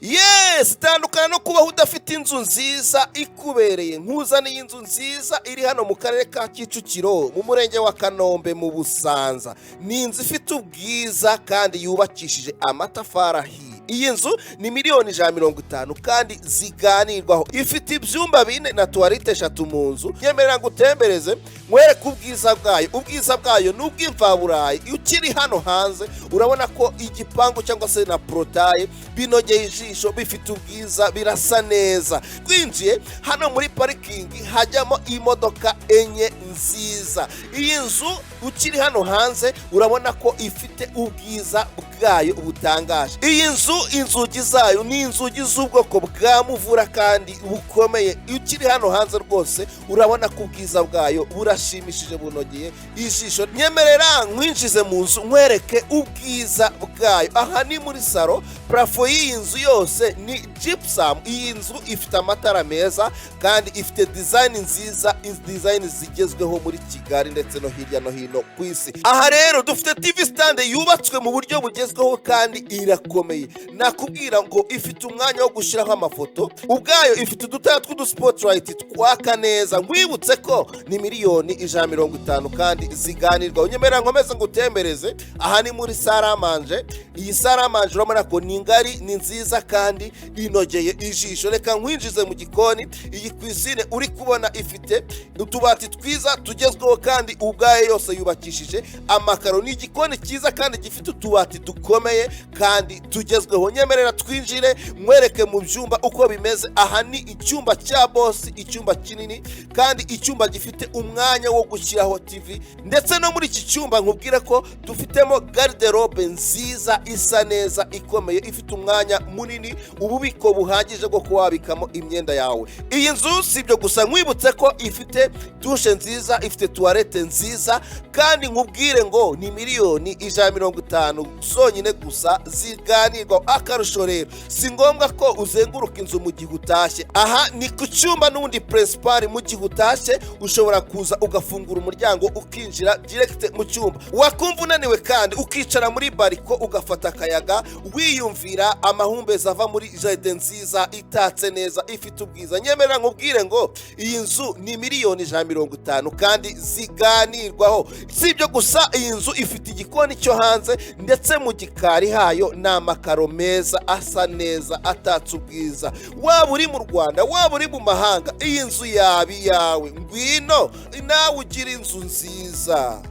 Yes, tandukana no kubaho udafite inzu nziza ikubereye. Nkuzaniye inzu nziza iri hano mu Karere ka Kicukiro, mu Murenge wa Kanombe, mu Busanza. Ni inzu ifite ubwiza kandi yubakishije amatafari ahiye. Iyi nzu ni miliyoni 150 kandi ziganirwaho. Ifite ibyumba bine na toilette eshatu mu nzu. Nyemerera ngo utembereze, nkwereke ubwiza bwayo. Ubwiza bwayo ni ubw'imvaburayi. Ukiri hano hanze urabona ko igipangu cyangwa se na portail binogeye ijisho, bifite ubwiza, birasa neza. Twinjiye hano muri parikingi, hajyamo imodoka enye nziza. Iyi nzu ukiri hano hanze urabona ko ifite ubwiza bwayo butangaje. Iyi nzu, inzugi zayo ni inzugi z'ubwoko bwa muvura kandi bukomeye. Ukiri hano hanze rwose urabona ko ubwiza bwayo burashimishije, bunogeye ijisho. Nyemerera nkwinjize mu nzu, nkwereke ubwiza bwayo. Aha ni muri salon. Plafond y'iyi nzu yose ni gypsum. Iyi nzu ifite amatara meza kandi ifite design nziza, design zigezweho muri Kigali ndetse no hirya no hino ku isi. Aha rero dufite TV stand yubatswe mu buryo bugezweho kandi irakomeye. Nakubwira ngo ifite umwanya wo gushyiraho amafoto ubwayo, ifite udutara tw'uduspotlight twaka neza. Nkwibutse ko ni miliyoni 150 kandi ziganirwa. Unyemerera nkomeze ngutembereze. Aha ni muri salle à manger. Iyi salle à manger urabona ko ni ngari, ni nziza kandi inogeye ijisho. Reka nkwinjize mu gikoni. Iyi cuisine uri kubona ifite utubati twiza tugezweho kandi ubwayo yose yubakishije amakaro. Ni igikoni cyiza kandi gifite utubati dukomeye kandi tugezweho. Nyemerera twinjire, nkwereke mu byumba uko bimeze. Aha ni icyumba cya boss, icyumba kinini kandi icyumba gifite umwanya wo gushyiraho TV. Ndetse no muri iki cyumba nkubwire ko dufitemo garde-robe nziza, isa neza, ikomeye, ifite umwanya munini, ububiko buhagije bwo kuba wabikamo imyenda yawe. Iyi nzu si ibyo gusa, nkwibutse ko ifite douche nziza, ifite toilette nziza, kandi nkubwire ngo ni miliyoni 150 zonyine gusa ziganirwa. Akarusho rero, si ngombwa ko uzenguruka inzu mu gihe utashye. Aha ni ku cyumba n'ubundi principal. Mu gihe utashye ushobora kuza ugafungura umuryango, ukinjira direct mu cyumba. Wakumva unaniwe kandi ukicara muri balcon, ugafata akayaga, wiyumvira amahumbezi ava muri jardin nziza itatse neza, ifite ubwiza. Nyemerera nkubwire ngo iyi nzu ni miliyoni 150 kandi ziganirwaho. Si ibyo gusa, iyi nzu ifite igikoni cyo hanze, ndetse mu gikari hayo ni amakaro meza, asa neza, atatse ubwiza. Waba uri mu Rwanda, waba uri mu mahanga, iyi nzu yaba iyawe. Ngwino nawe ugire inzu nziza.